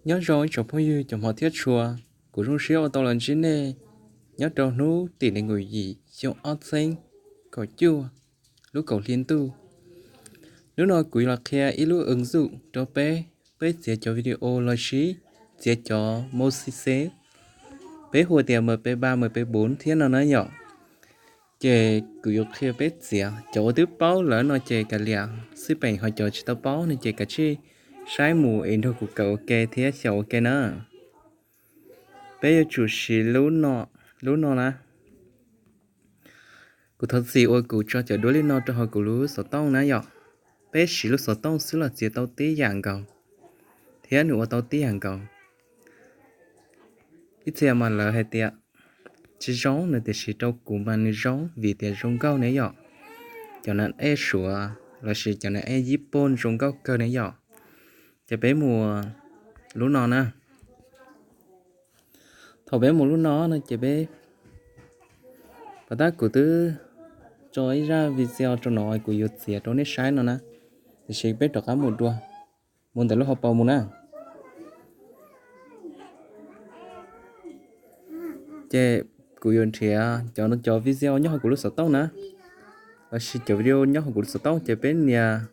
Nyob zoo ib tsoom phooj ywg cov hmov thiab tshua, kuv zoo siab ua tau los ntsib nej nyob rau hnub tim nees nkaum yim xyoo ob txhiab kaum cuaj lub kaum hli ntuj. Hnub no kuv yuav los qhia ib lub ứng dụng rau peb, peb txiav cov video los sis txiav cov mos xis xes, peb hu tias M P ba, M P bốn thiab no na yom. Ces kuv yuav qhia peb txiav, cov uas twb paub lawm no ces kav liam xij peem, ho cov tsis tau paub no ces kav tsij saib mus es nrog kuv kawm ua ke thiab xyaum ua ke na. Peb yuav tsum siv lub no, lub no na. Kuv thov txim uas kuv tso cov duab li no rau hauv kuv lub xov tooj na yom. Peb siv lub xov tooj xwb los txiav tau tib yam nkaus thiab nws ua tau tib yam nkaus. Ib txhia mas lawv hais tias tsis zoo no, tiam sis rau kuv mas nws zoo vim tias zoo nkauj ne yom. Cov nas ej Suav los sis cov nas ej Yij Pooj zoo nkauj kawg ne yom. Ces peb mus lub no na. Thaum peb mus lub no no ces peb, pas tab kuv twb tso ib zaj video rau no kuv yuav txiav rau nej saib no na. Tiam sis peb rov qab mus dua, mus ntawm lub hauv paus mus na. Ces kuv yuav nrhiav cov, cov video nyob hauv kuv lub xov tooj na, los sis cov video nyob hauv kuv lub xov tooj ces peb nias,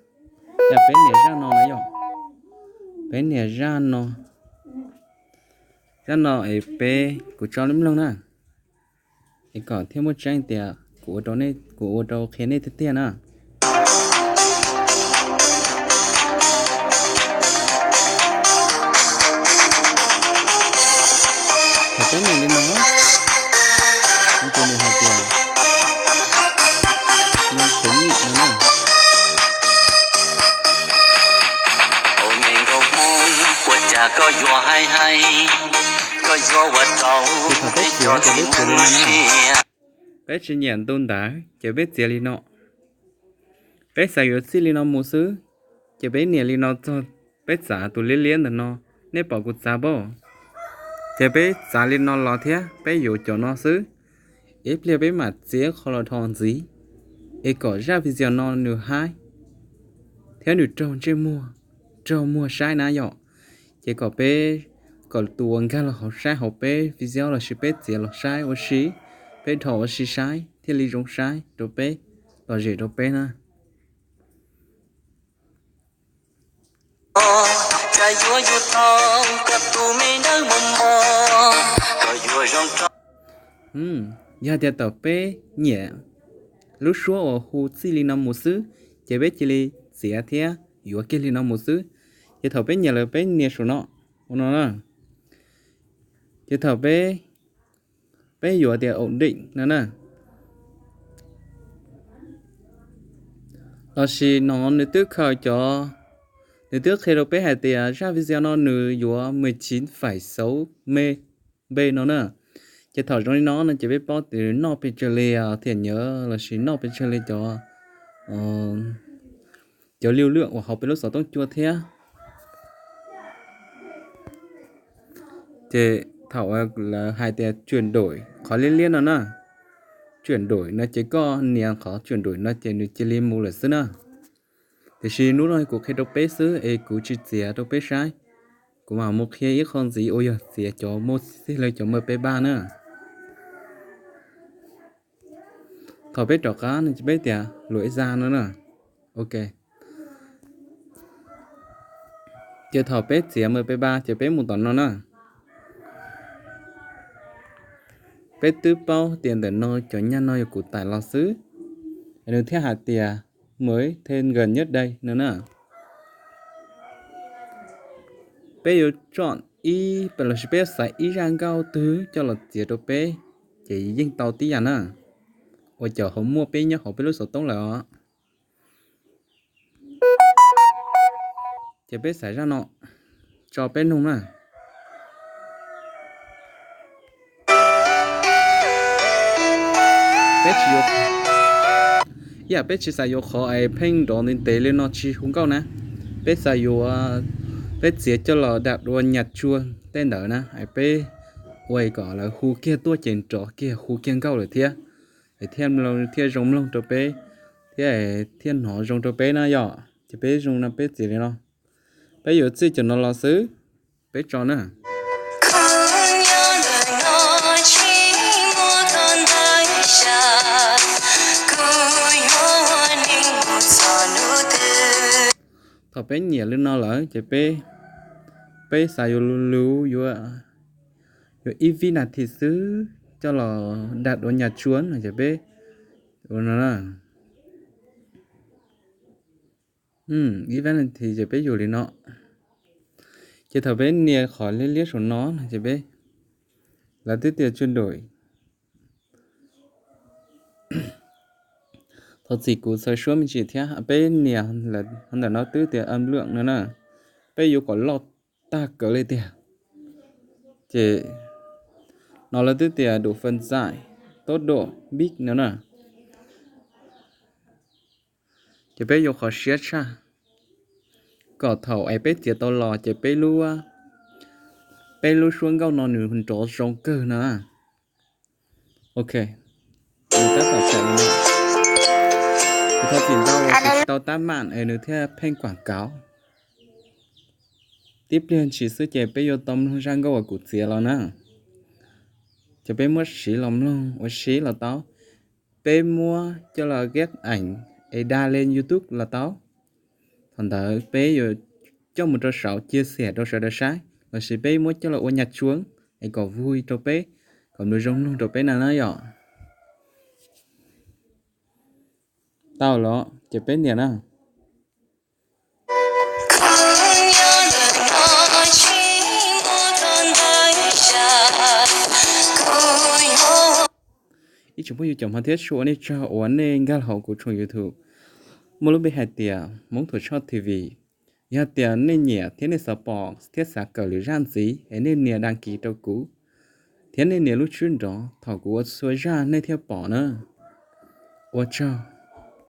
peb nias zaj no na yom. Peb nias zaj no, zaj no es peb, kuv tso nej mloog na, es kom thiaj muaj tseeb tias kuv ua rau nej, kuv ua rau qhia nej tiag tiag na. Thaum peb nias li no, no ces nws hais tias, no khwv nyim no na. Ces thaum peb txiav ces peb txiav li no na. Peb tsis nyiam ntu ntawd ces peb txiav li no. Peb xav yuav txij li no mus xwb, ces peb nias li no txog, peb txav tus liab liab ntawm no, nej pom kuv txav paub? Ces peb txav li no los thiab peb yuav cov no xwb, ib pliag peb mam txiav qhov los dhos ntxiv, es kom zaj video no nws haib thiab nws raug ntsej muag, raug muag saib na yom. Ces kom peb, kom tus uas nkag los hauv saib hauv peb video los sis peb txiav los saib ua si, peb dhos ua si saib thiaj li zoo saib rau peb, lom zem rau peb na. Yog tias thaum peb nyiam lub suab uas hu txij li no mus xwb, ces peb cia li txiav thiab yuav kiag li no mus xwb. Ces thaum peb nyiam lawm peb nias saum no, ua no na. Ces thaum peb, peb yuav tias ổn định no na. Los sis no nws twb khaws cov, nws twb qhia rau peb hais tias zaj video no nws yuav mười chín phẩy sáu mb no na. Ces thaum zoo li no no ces peb paub tias noj pes tsawg li thiab nhớ los sis noj pes tsawg li cov, cov lưu lượng uas hauv peb lub xov tooj cua thiab. Ces thaum lawv hais tias chuyển đổi qhov liab liab no na, chuyển đổi no ces koj nias qhov chuyển đổi no ces nws cia li mus lawm xwb na. Tiam sis hnub no kuv qhia rau peb xwb es kuv tsis txiav rau peb saib. Kuv mam mus qhia ib qho ntxiv uas yog txiav cov mos xis xes los cov M P ba na. Thaum peb rov qab no ces peb tias lus ib zaj no na. Ok. Ces thaum peb txiav M P ba ces peb mus tom no na. Peb twb paub tias ntawm no cov nyaj no yog kuv tải los xwb, nws thiaj hais tias mới thêm gần nhất đây no na. Peb yuav chọn ib, los sis peb yuav xaiv ib zaj nkauj twg coj los txiav rau peb, ces yeej tau tib yam na, uas cov hauv muaj peb nyob hauv peb lub xov tooj lawm os. Ces peb xaiv zaj no tso peb mloog na. Peb tsis yuav, ib yam peb tsis xav yuav qhov es pheej nrov ntev ntev li no tsis hu nkauj na. Peb xav yuav, peb txiav coj los dam dua nyas tsua tej ntawd na, es peb ua kom lawv hu kiag tuaj ces nrov kiag hu kiag nkauj lawm thiab, es thiaj, thiaj zoo mloog rau peb, thiab, thiaj hnov zoo rau peb na yom. Ces peb zoo no peb txiav li no, peb yuav txij cov no los xwb. Peb tso na. Thaum peb nyiam li no lawm ces peb, peb xav yuav luv luv yuav, yuav ib vib nas this xwb coj los daj ua nyas tsuab no ces peb ua no na. Ib vib nas this ces peb yuav li no. Ces thaum peb nias qhov liab liab saum no no ces peb, lawv twb tias tswj dum. Thov txim kuv txhawv suab me ntsis thiab, peb nias ntawm no twb tias âm lượng no na, peb yuav kom loj tag kawg li tiag. Ces no lawv twb tias độ phân giải, tốc độ, pitch no na. Ces peb yuav qhov siab tshaj, kom thaum es peb txiav tau los ces peb lub, peb lub suab nkauj no nws nrov zoo kawg na. Ok, nws tab tom txawm li no. Kuv thov txim ntau, kuv tsis tau tab mam es nws thiaj pheej kuam kauv. Tib pliag ntshis xwb ces peb yuav tau mloog zaj nkauj uas kuv txiav los na. Ces peb muab siv los mloog ua siv los tau, peb muab coj los ghép ảnh es đăng lên YouTube los tau. Thaum ntawd peb yuav coj mus rau saum chia sẻ rau sawv daws saib, lossis peb muab coj los ua nyas tsuab es kom vui rau peb, kom nws zoo mloog rau peb na na yom. Tau los ces peb nias na. Ib tsoom phooj ywg cov hmov thiab tshua, ua nej tsaug uas nej nkag hauv kuv tshooj YouTube muaj lub npe hais tias Hmoob Thuam Tshoj T V. Yog tias nej nyiam thiab nej xav pom thiab xav kawm lwm zaj ntxiv es nej nias đăng ký rau kuv, thiab nej nias lub tswb nrov thaum kuv ua txhua zaj nej thiaj pom na. Ua tsaug.